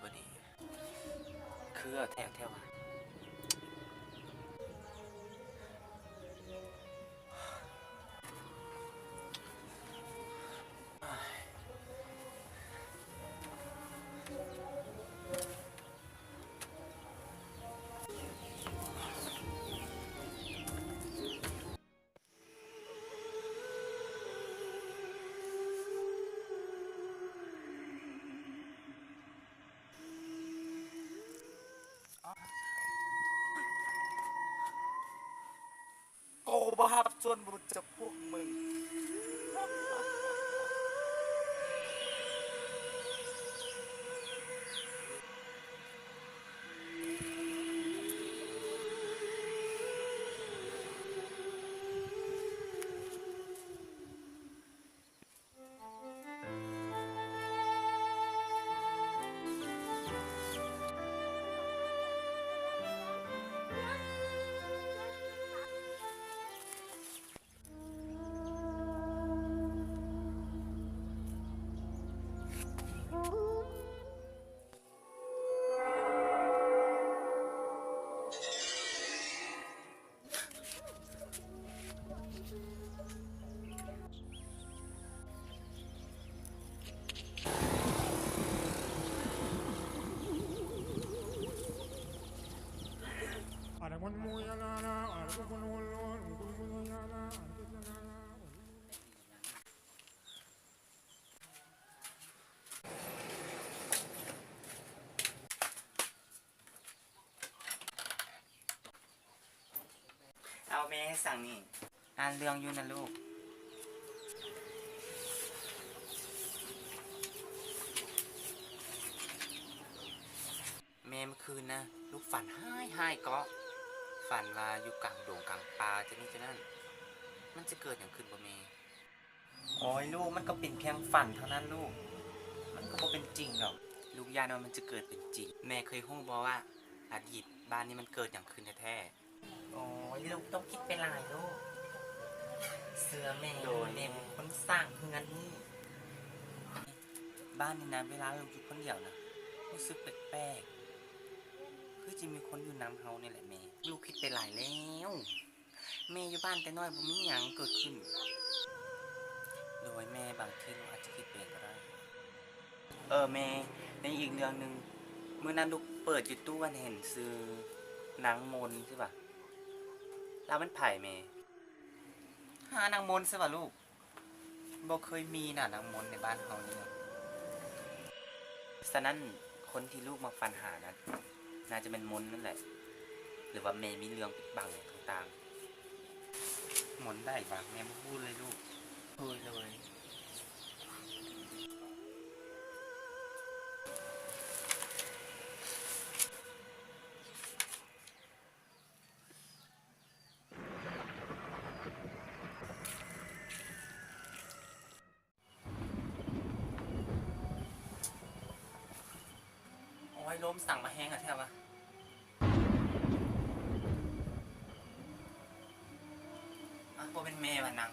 ບໍ່ນີ້ ຄືແທ້ແທ້ວ່າ. ກູບໍ່ຮັບສ່ວນບຸນຈາກພວກມຶງ. ເອົາແມ່ ເຮັດຫຍັງນີ້? ອ່ານເລື່ອງຢູ່ນະລູກ. ແມ່ ເມື່ອຄືນນະ ລູກຝັນຮ້າຍໆເກາະ, ຝັນວ່າຢູ່ກາງດົງກາງປ່າຈັ່ງນີ້ຈັ່ງນັ້ນ. ມັນຈະເກີດຫຍັງຂຶ້ນບໍ່ແມ່? ໂອ້ຍລູກ, ມັນກໍເປັນພຽງຝັນເທົ່ານັ້ນລູກ, ມັນກໍບໍ່ເປັນຈິງດອກ. ລູກຢ້ານວ່າມັນຈະເກີດເປັນຈິງ. ແມ່ເຄີຍຮູ້ບໍ່ວ່າອະດີດບ້ານນີ້ມັນເກີດຫຍັງຂຶ້ນແທ້ໆ? ໂອ້ຍ ລູກຕ້ອງຄິດໄປຫຼາຍລູກ, ເຊື່ອແມ່. ໂດຍ ແມ່ເປັນຄົນສ້າງເຮືອນນີ້. ບ້ານນີ້ນະ ເວລາລູກຢູ່ຄົນດຽວນະ ຮູ້ສຶກແປກໆ ຄືຊິມີຄົນຢູ່ນຳເຮົານີ້ແຫຼະແມ່. ລູກຄິດໄປຫຼາຍແລ້ວ. ແມ່ຢູ່ບ້ານແຕ່ນ້ອຍບໍ່ມີຫຍັງເກີດຂຶ້ນ. ໂດຍແມ່ ບາງທີລູກອາດຈະຄິດໄປເອງກໍໄດ້. ເອີແມ່, ໃນອີກເລື່ອງໜຶ່ງ, ມື້ນັ້ນລູກເປີດຢູ່ຕູ້ຫັ້ນເຫັນຊື່ນາງມົນຊິຫວາ? ລາວແມ່ນໃຜແມ່? ຫາ ນາງມົນຊິຫວາລູກ? ບໍ່ເຄີຍມີນະນາງມົນໃນບ້ານເຮົານີ້. ສະນັ້ນຄົນທີ່ລູກມັກຝັນຫານັ້ນ ໜ້າຈະແມ່ນມົນນັ້ນແຫຼະ ຫຼືວ່າແມ່ມີເລື່ອງປິດບັງຫຍັງຕ່າງໆ. ມົນໃດຫວາ? ແມ່ບໍ່ຮູ້ເລີຍລູກ. ໂດຍ ໂດຍ. ໂອ້ຍ ລົມສັງມາແຮງແທ້ວະ. ອາ ບໍ່ແມ່ນແມ່ວ່ານັ່ງ.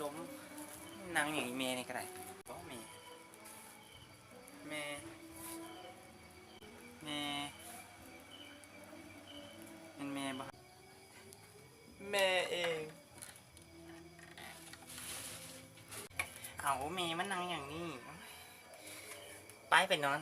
ລົມ ນັ່ງຫຍັງອີແມ່ນີ້ກໍໄດ້. ບໍ່ແມ່ ແມ່ ແມ່ ແມ່ນແມ່ບໍ່? ແມ່ເອງ. ເອົາ ແມ່ມານັ່ງຫຍັງນີ້? ໄປ ໄປນອນ.